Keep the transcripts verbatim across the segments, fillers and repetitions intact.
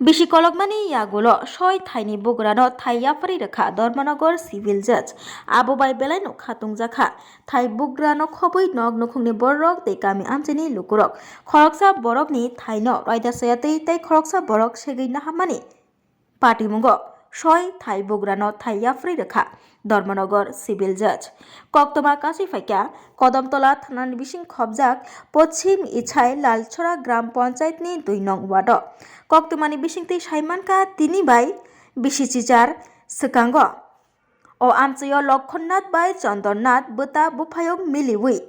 Bisi kolokmani yagulo soi thaini bugrano thai yapharwi rwkha Dharmanagar Civil Judge. Abo bai belaino khatungjak kha. Thai bugrano khobwi nok nukhungni borok tei kami amchaini lukurok. Khoroksa borokni thaino raida chayatwi tei khoroksa borok segwi naharmani patimungo soi thai bugrano thai yapharwi rwkha Dharmanagar Civil Judge. Koktwma kachi phaikha Kodamtola thanani bising khobjak Pochim Ichai Lalchora Gram Panchayat ni dui nong ward o. Koktwmani bisingtwi saimankha tini bai bisi chichar swkango o amchaio Lokhonnath bai Chondonnath bwta buphayung miliwi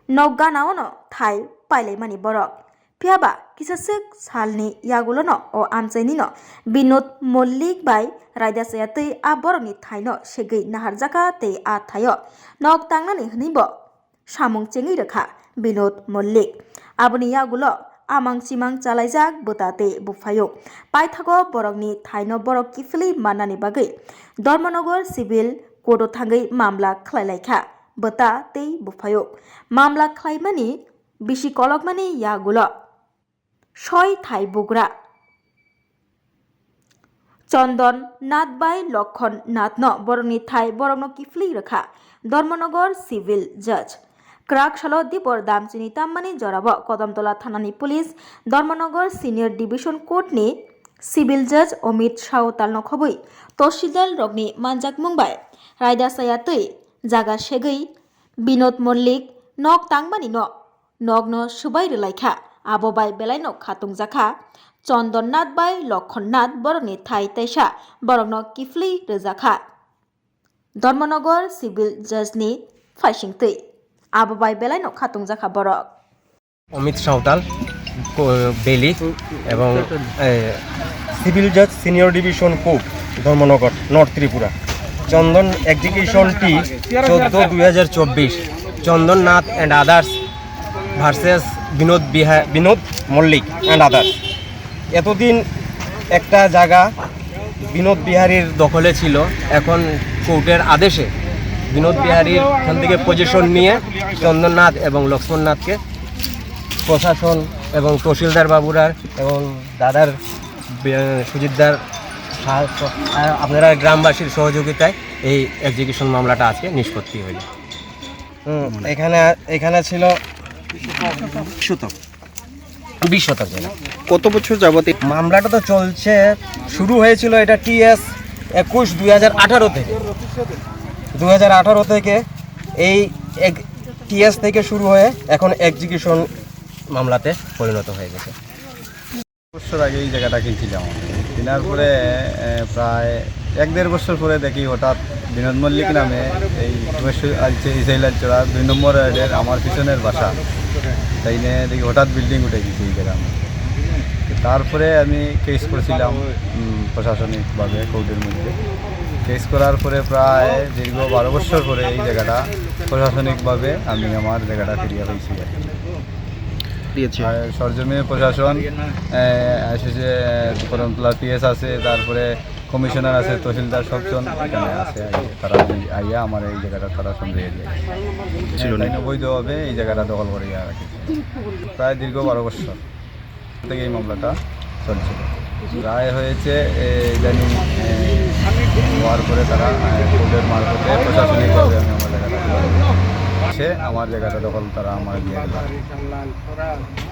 nok ganaono thai pailaimani borok. Phiyaba kisaswk salni yagulono o amchainino Binod Mollik bai raida chayatwi a borokni thaino segwi naharjakha tei a thaio nok tangnani hwnwibo samung chengwi rwkha Binod Mollik. Aboni yagulo amang chimang chalaijak bwta tei buphayung. Paithago borokni thaino borok kiphilwi mannani bagwi Dharmanagar Civil Court o thangwi mamla khlai laikha bwta tei buphayung. Mamla khlaimani bisi kolokmani yagulo soi thai bugra Chondon Nath bai Lokhon Nath no borokni thai borokno kiphilwi rwkha Dharmanagar Civil Judge. Kwrak salo dibor damchini tammani jorao Kodamtola thanani police Dharmanagar Senior Division Court ni Civil Judge Amit Sawtal no khobwi Toshidal rokni manjakmung bai raida chayatwi jaga segwi Binod Mollik nok tangmani no nokno swbai rwlaikha, abo bai belaino khatungjakha Chondon Nath bai Lokhon Nath borokni thai teisa borokno kiphilwi rwjakha Dharmanagar Civil Judge ni phaisingtwi, abo bai belaino khatungjakha borok. Amit সাঁওতাল, কো- বেলি এবং এ, civil জাজ senior division court, Dharmanagar, north Tripura. Chandan এক্সিকিউশনটি চোদ্দ দুই হাজার চব্বিশ, Chandan Nath and others versus Binod বিহা বিনোদ মল্লিক অ্যান্ড আদার্স। এতদিন একটা জায়গা বিনোদ বিহারীর দখলে ছিল, এখন কোর্টের আদেশে বিনোদ বিহারীর ওখান থেকে পজিশন নিয়ে চন্দননাথ এবং লক্ষ্মণনাথকে প্রশাসন এবং তহসিলদার বাবুরার এবং দাদার বে- সুজিতদার সাহায্য, আপনারা গ্রামবাসীর সহযোগিতায় এই এক্সিকিউশন মামলাটা আজকে নিষ্পত্তি হইল। হুম, এখানে এখানে ছিল শতক বিশ শতাংশ। কত বছর যাবত এই মামলাটা তো চলছে। শুরু হয়েছিল এটা টিএস একুশ দুই হাজার আঠারো থেকে। দুই হাজার আঠারো থেকে এই টিএস থেকে শুরু হয়ে এখন এক্সিকিউশন মামলাতে পরিণত হয়ে গেছে। বছর আগে এই জায়গাটা কিনছিলাম। কেনার পরে এ, প্রায় এক দেড় বছর পরে দেখি হঠাৎ বিনোদ মল্লিক নামে এই উমেশ আলচে ইসাইলালচড়া দুই নম্বর ওয়ার্ডের আমার পিছনের বাসা, তাই নিয়ে দেখি হঠাৎ বিল্ডিং উঠে গেছে এই গ্রামে। তো তারপরে আমি কেস করছিলাম উম, প্রশাসনিকভাবে কোর্টের মধ্যে। কেস করার পরে প্রায় দীর্ঘ বারো বছর পরে এই জায়গাটা প্রশাসনিকভাবে আমি আমার জায়গাটা ফিরিয়ে পাইছি আর কি। দিয়েছে আর সরজমিনে প্রশাসন, আহ, এসেছে, আহ, করমতলা পিএস আছে, তারপরে কমিশনার আছে, তহসিলদার, সবজন এখানে আছে। তারা আইয়া আমার এই জায়গাটা তারা সন্দেহ দিয়ে ছিল না। তাই অবৈধভাবে এই জায়গাটা দখল করে রাখে প্রায় দীর্ঘ বারো বছর থেকে এই মামলাটা চলছিল। রায় হয়েছে, এ, ইদানিং, এ, হওয়ার পরে তারা, এ, কোর্টের মারফতে প্রশাসনিকভাবে আমি আমার জায়গাটা, সে আমার জায়গাটা দখল তারা আমার দিয়ে দিল।